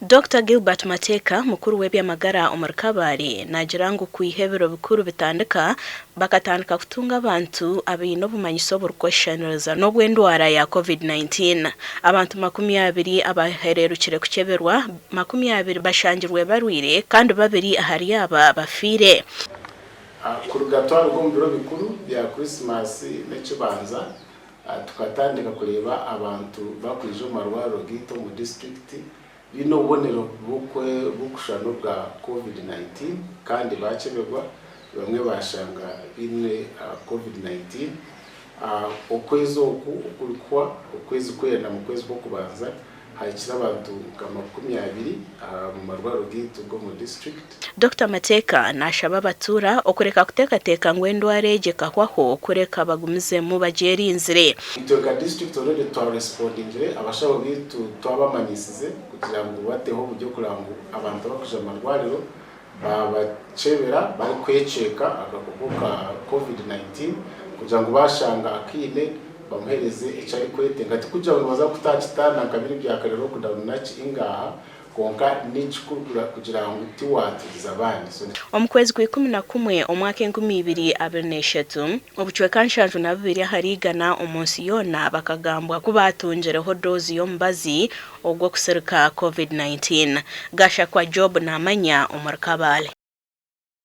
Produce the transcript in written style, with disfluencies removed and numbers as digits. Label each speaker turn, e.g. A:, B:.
A: Dokita Gilbert Mateeka, mukuru w'eby'amagara omuri Kabale naagira ngu kwiha ebiro bikuru bitandika, bakatandika kutunga abantu abaine obumanyiso oburikweshushaniriza n'obw'endwara ya Covid-19. Abantu 20 abahereerukire kukyeberwa, 20 bashangirwe barwaire kandi babiri ahari aba bafiire.
B: Kuruga twaruga omu biro bikuru bya Krisimaasi n'Ekibanza, tukatandika kureeba abantu bakwija omu marwariro gaitu omu disiturikiti baine obubonero bw'okushushana obwa Covid-19 kandi baakyeberwa, bamwe baashanga baine Covid-19. Okwezi oku okurikuhwa, okwezi kwena omu kwezi kw'okubanza, hahikire abantu nka 20 omu marwariro gaitu g'omu disiturikiti.
A: Dokita Mateeka nashaba abatuura okureka kuteekateeka ngu endwara egi ekahwaho kureka bagumizemu bagyerinzire.
B: Itwe nka disiturikiti already twarespondingire, abashaho baitu twabamanyisize kugira ngu bateho oburyo kureba ngu abantu abakwija omu marwariro babakyebera barikwekyeka akakooko ka Covid 19 kugira ngu bashanga akaine bamuhereze eki arikwetenga. Tikugira ngu nibaza kuta aha kitanda nka biri ebya kare lockdown naki ingaha. Kwonka ni kikuru kugira ngu tiwaaturiza abandi. So.
A: Omu kwezi kwa 11 omwaka 2023, obucweka 72 ahari igana omu nsi yoona bakagambwa ku baatungireho doozi y'omubazi ogw'okusirika Covid-19. Gashakwa Job Namanya omuri Kabale.